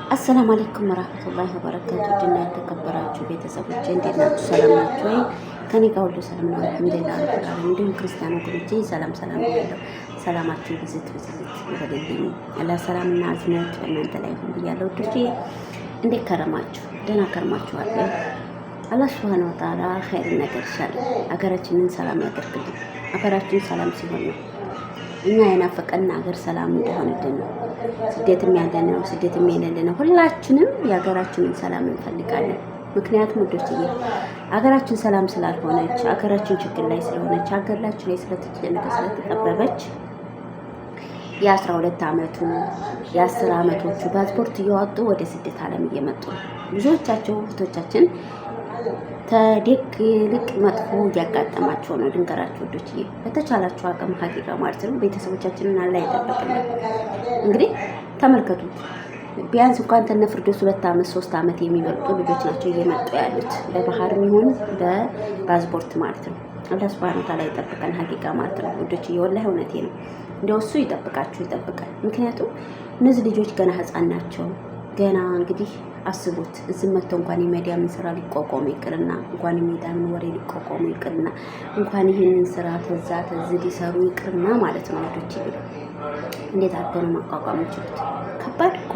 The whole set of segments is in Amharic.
السلام عليكم ورحمة الله وبركاته። ድና የተከበራችሁ ቤተሰቦቼ እንዴት ናችሁ? ሰላም ናችሁ ወይ? ከኔ ጋር ሁሉ ሰላም ነው፣ الحمد لله رب العالمين። እንዲሁም ክርስቲያን ወገኖቼ ሰላም ሰላም ብያለሁ። ሰላማችሁ ብዝት ብዝት ይበልልኝ። አላህ ሰላምና እዝነት በእናንተ ላይ ይሁን ብያለሁ። ውዶቼ እንዴት ከረማችሁ? ደህና ከርማችኋል? አላህ سبحانه وتعالى ኸይር ነገር ይሻላል። ሀገራችንን ሰላም ያደርግልን። ሀገራችን ሰላም ሲሆን ነው እኛ የናፈቀን ሀገር ሰላም እንደሆነልን ነው። ስደትም ያለ ነው፣ ስደትም የሌለ ነው። ሁላችንም የሀገራችንን ሰላም እንፈልጋለን። ምክንያቱም ውዶችዬ ሀገራችን ሰላም ስላልሆነች፣ ሀገራችን ችግር ላይ ስለሆነች፣ ሀገራችን ላይ ስለተጨነቀ ስለተጠበበች የ12 አመቱ የ10 አመቶቹ ፓስፖርት እያወጡ ወደ ስደት ዓለም እየመጡ ነው። ብዙዎቻቸው እህቶቻችን ተደግ ይልቅ መጥፎ እያጋጠማቸው ነው። ድንገራቸው ውዶችዬ፣ በተቻላቸው አቅም ሀቂቃ ማለት ነው ቤተሰቦቻችንን አላህ ይጠብቅልን። እንግዲህ ተመልከቱት። ቢያንስ እንኳን ተነ ፍርዶስ 2 አመት 3 አመት የሚበልጡ ልጆች ናቸው እየመጡ ያሉት በባህርም ይሁን በፓስፖርት ማለት ነው። አላህ ሱብሃነሁ ወተዓላ ይጠብቀን ሀቂቃ ማለት ነው ውዶችዬ፣ ወላሂ እውነቴ ነው። እንደው እሱ ይጠብቃችሁ ይጠብቀን። ምክንያቱም እነዚህ ልጆች ገና ህፃን ናቸው። ገና እንግዲህ አስቡት እዚህ መጥተው እንኳን የመዲያምን ስራ ሊቋቋሙ ይቅርና እንኳን የመዲያምን ወሬ ሊቋቋሙ ይቅርና እንኳን ይህንን ስራ ተዛ ተዝ ሊሰሩ ይቅርና ማለት ነው። ልጆች እንዴት አድርገው ነው ማቋቋም ይችሉት? ከባድ እኮ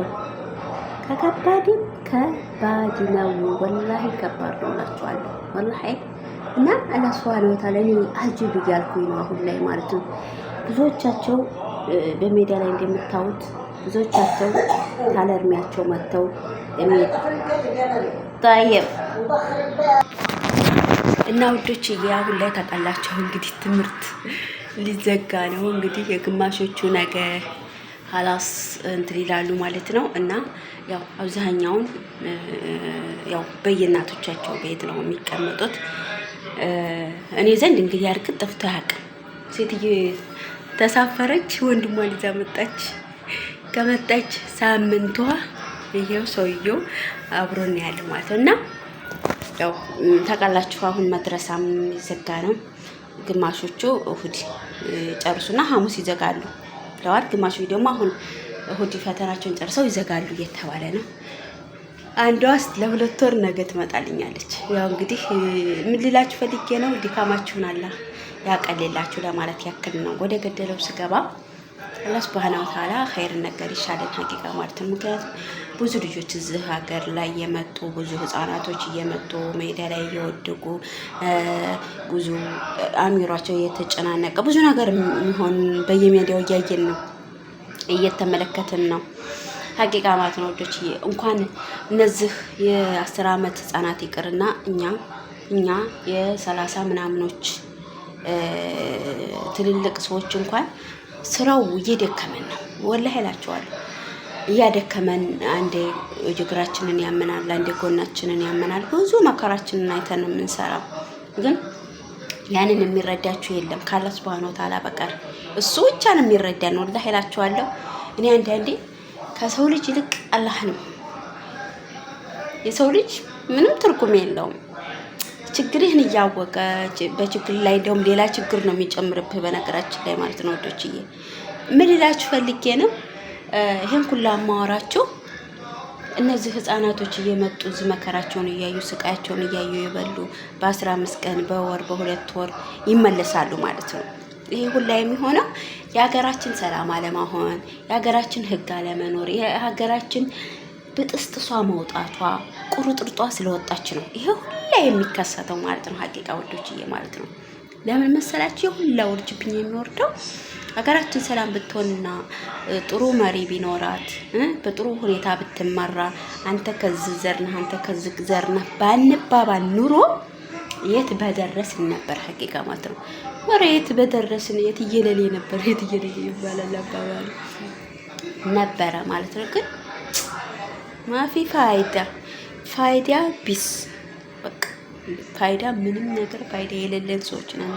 ከከባድም ከባድ ነው። ወላሂ ከባድ ነው እላችኋለሁ። ወላሂ እና አላህ ሱብሃነሁ ወተዓላ እኔ አጅብ እያልኩኝ ነው አሁን ላይ ማለት ነው። ብዙዎቻቸው በሜዳ ላይ እንደምታዩት ብዙዎቻቸው ካለ እድሜያቸው መጥተው ታየም እና ውዶች አሁን ላይ ታውቃላችሁ እንግዲህ ትምህርት ሊዘጋ ነው። እንግዲህ የግማሾቹ ነገ ሀላስ እንትን ይላሉ ማለት ነው። እና ያው አብዛኛውን ያው በየእናቶቻቸው ቤት ነው የሚቀመጡት። እኔ ዘንድ እንግዲህ እርግጥ ጠፍቶ አያውቅም። ሴትዬ ተሳፈረች፣ ወንድሟን ይዛ መጣች። ከመጣች ሳምንቷ ይሄው ሰውየው አብሮን ያለው ማለት ነው። እና ያው ታውቃላችሁ አሁን መድረሳም ይዘጋ ነው። ግማሾቹ እሁድ ጨርሱና ሐሙስ ይዘጋሉ ብለዋል። ግማሾቹ ደግሞ አሁን እሁድ ፈተናቸውን ጨርሰው ይዘጋሉ እየተባለ ነው። አንዷ ለ2 ወር ነገ ትመጣልኛለች። ያው እንግዲህ ምን ልላችሁ ፈልጌ ነው፣ ድካማችሁን አላህ ያቀልላችሁ ለማለት ያክል ነው። ወደ ገደለው ስገባ አላህ ሱብሃነሁ ወተዓላ ኸይር ነገር ይሻለን ሀቂቃ ማለት ነው። ምክንያቱም ብዙ ልጆች እዚህ ሀገር ላይ የመጡ ብዙ ህጻናቶች እየመጡ ሜዳ ላይ እየወደቁ ብዙ አሚሯቸው እየተጨናነቀ ብዙ ነገር የሚሆን በየሜዳው እያየን ነው፣ እየተመለከትን ነው። ሀቂቃ ማለት ነው ወዶች እንኳን እነዚህ የ10 አመት ህጻናት ይቅርና እኛ የ30 ምናምኖች ትልልቅ ሰዎች እንኳን ስራው እየደከመን ነው። ወላሂ እላቸዋለሁ እያደከመን፣ አንዴ እግራችንን ያመናል፣ አንዴ ጎናችንን ያመናል። ብዙ መከራችንን አይተን ነው የምንሰራው። ግን ያንን የሚረዳችሁ የለም ካላህ ሱብሃነሁ ወተዓላ በቀር እሱ ብቻ ነው የሚረዳን። ወላሂ እላቸዋለሁ እኔ አንዳንዴ ከሰው ልጅ ይልቅ አላህ ነው። የሰው ልጅ ምንም ትርጉም የለውም። ችግርህን እያወቀ በችግር ላይ እንደውም ሌላ ችግር ነው የሚጨምርብህ፣ በነገራችን ላይ ማለት ነው ወዶችዬ። ምን ልላችሁ ፈልጌ ነው ይሄን ኩላ ማወራችሁ፣ እነዚህ ህፃናቶች እየመጡ እዚህ መከራቸውን እያዩ ስቃያቸውን እያዩ የበሉ በ15 ቀን በወር በ2 ወር ይመለሳሉ ማለት ነው። ይሄ ሁላ የሚሆነው የሀገራችን ሰላም አለመሆን፣ የሀገራችን ህግ አለመኖር፣ የሀገራችን ብጥስጥሷ መውጣቷ ቁርጥርጧ ስለወጣች ነው ይሄ ሁላ የሚከሰተው ማለት ነው። ሀቂቃ ወዶችዬ ማለት ነው። ለምን መሰላችሁ የሁላ ውርጅብኝ የሚወርደው? ሀገራችን ሰላም ብትሆንና ጥሩ መሪ ቢኖራት በጥሩ ሁኔታ ብትመራ፣ አንተ ከዚህ ዘር ነህ አንተ ከዚህ ዘር ነህ ባንባባል ኑሮ የት በደረስን ነበር። ሀቂቃ ማለት ነው። ወሬ የት በደረስን የት እየለሌ ነበር፣ የት እየለሌ ይባላል አባባሉ ነበረ ማለት ነው። ግን مافي فايدة ፋይዳ ቢስ በቃ ፋይዳ ምንም ነገር ፋይዳ የሌለን ሰዎች ነን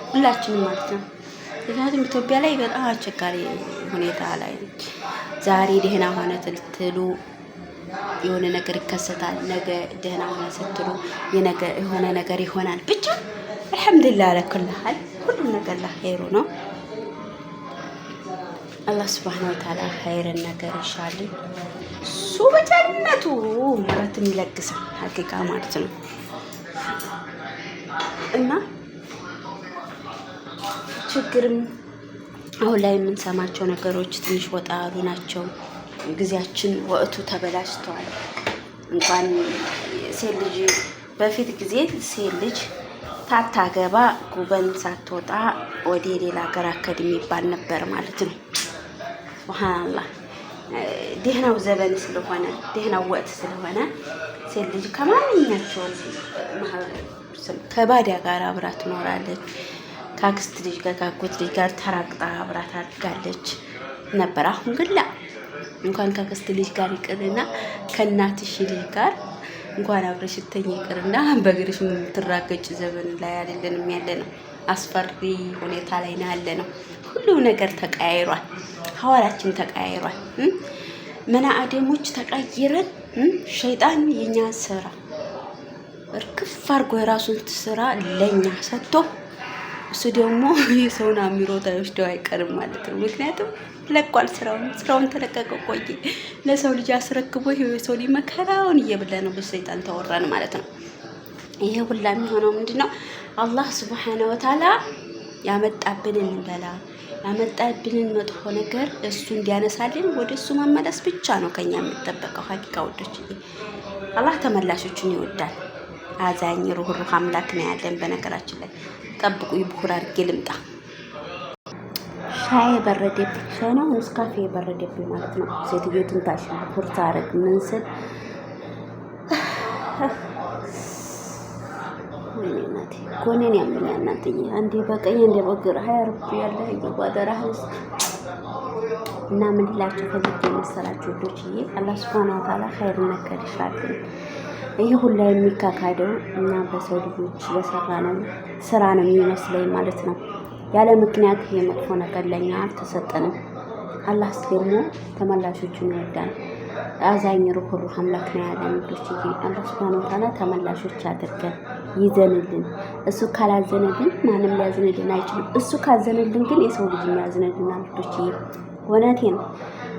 ሁላችንም ማለት ነው። ምክንያቱም ኢትዮጵያ ላይ በጣም አስቸጋሪ ሁኔታ ላይ ነች። ዛሬ ደህና ሆነ ትልትሉ የሆነ ነገር ይከሰታል። ነገ ደህና ሆነ ስትሉ የሆነ ነገር ይሆናል። ብቻ አልሐምዱሊላህ አለ ኩል ሐል ሁሉም ነገር ለኸይሩ ነው። አላህ ሱብሃነሁ ወተዓላ ኸይርን ነገር ይሻልን። እሱ በቸርነቱ ምሕረትን ይለግሳል። ሀቂቃ ማለት ነው እና ችግርም አሁን ላይ የምንሰማቸው ነገሮች ትንሽ ወጣ ያሉ ናቸው። ጊዜያችን ወቅቱ ተበላሽተዋል። እንኳን ሴት ልጅ በፊት ጊዜ ሴት ልጅ ታታገባ ጉበን ሳትወጣ ወደ ሌላ ሀገር አከድ የሚባል ነበር ማለት ነው። ሱብሃንአላህ ደህናው ዘበን ስለሆነ ደህናው ወቅት ስለሆነ ሴት ልጅ ከማንኛቸውም ከባዲያ ጋር አብራ ትኖራለች። ከአክስት ልጅ ጋር ከአጎት ልጅ ጋር ተራግጣ አብራ ታድጋለች ነበር። አሁን ግን ላ እንኳን ከአክስት ልጅ ጋር ይቅርና ከእናትሽ ልጅ ጋር እንኳን አብረሽ ተኝ ይቅርና በእግርሽ የምትራገጭ ዘመን ላይ አይደለንም ያለ ነው። አስፈሪ ሁኔታ ላይ ነው ያለ ነው። ሁሉ ነገር ተቀያይሯል። ሐዋላችን ተቀያይሯል። መና አደሞች ተቀይረን ሸይጣን የኛ ስራ እርግፍ አድርጎ የራሱን ስራ ለኛ ሰጥቶ እሱ ደግሞ የሰውን አሚሮ ተወስዶ አይቀርም ማለት ነው። ምክንያቱም ለቋል ስራውን ስራውን ተለቀቀ ቆየ ለሰው ልጅ አስረክቦ ይሄው የሰው ልጅ መከራውን እየበላ ነው። በሰይጣን ተወራን ማለት ነው። ይሄ ሁላ የሚሆነው ምንድነው? አላህ ስብሐነ ወተዓላ ያመጣብንን በላ ያመጣብንን መጥፎ ነገር እሱ እንዲያነሳልን ወደ እሱ መመለስ ብቻ ነው ከኛ የሚጠበቀው። ሀቂቃ ወዶች አላህ ተመላሾችን ይወዳል። አዛኝ ሩህሩህ አምላክ ነው ያለን። በነገራችን ላይ ጠብቁ፣ ቡሁር አድርጌ ልምጣ። ሻይ በረደብኝ። ሻይ ነው ኔስካፌ በረደብኝ ማለት ነው። ሴትዮ ትንታሽ ቡሁር ታረግ ምን ስል ወይኔ እናቴ ጎኔን ያመኛል። እናትዬ አንዴ በቀኝ አንዴ በግራ ሀያ ረቢ ያለ እየጓደራ ውስጥ እና ምን ልላችሁ ፈልጌ መሰላችሁ ውዶችዬ፣ አላህ ሱብሃነሁ ወተዓላ ኸይር ነገር ይሻልን። ይህ ሁላ የሚካካደው እኛ በሰው ልጆች በሰራ ነው ስራ ነው የሚመስለኝ ማለት ነው። ያለ ምክንያት ይሄ መጥፎ ነገር ለእኛ አልተሰጠንም። አላህ ደግሞ ተመላሾቹን ይወዳል። አዛኝ ሩህሩህ አምላክ ነው ያለን ውዶችዬ። አላህ ሱብሃነሁ ወተዓላ ተመላሾች አድርገን ይዘንልን። እሱ ካላዘነልን ማንም ሊያዝንልን አይችልም። እሱ ካዘነልን ግን የሰው ልጅ ያዝንልናል ውዶችዬ። እውነቴ ነው።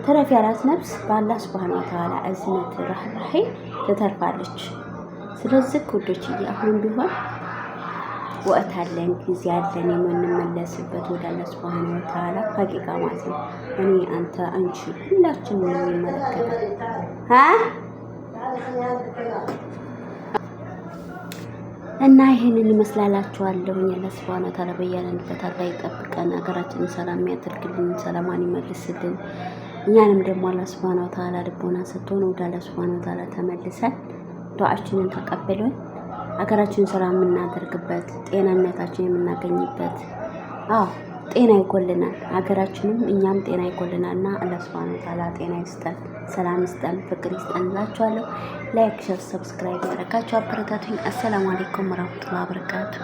ተረፍ ያላት ነፍስ በአላህ ሱብሃነሁ ወተዓላ እዝነት ርህራሄ ትተርፋለች። ስለዚህ ውዶችዬ አሁንም ቢሆን ወቅት አለን፣ ጊዜ አለን የምንመለስበት ወደ አላህ ሱብሃነሁ ወተዓላ ሀቂቃ ማለት ነው። እኔ፣ አንተ፣ አንቺ ሁላችንም የሚመለከተው እና ይህንን ይመስላላችኋለሁ። አላህ ሱብሃነሁ ወተዓላ በያለንበት አላህ ይጠብቀን፣ ሀገራችንን ሰላም ያደርግልን፣ ሰላሟን ይመልስልን። እኛንም ደግሞ አላህ ሱብሃነሁ ወተዓላ ልቦና ሰጥቶን ወደ አላህ ሱብሃነሁ ወተዓላ ተመልሰን ዱዓችንን ተቀብሎን ሀገራችንን ሰላም የምናደርግበት ጤንነታችን የምናገኝበት። አዎ ጤና ይጎልናል፣ ሀገራችንም እኛም ጤና ይጎልናል። እና አላህ ሱብሃነሁ ወተዓላ ጤና ይስጠን፣ ሰላም ይስጠን፣ ፍቅር ይስጠን እላችኋለሁ። Like፣ share፣ subscribe ያደረጋችሁ አበረታቱኝ። አሰላሙ አለይኩም ወራህመቱላሂ ወበረካቱ።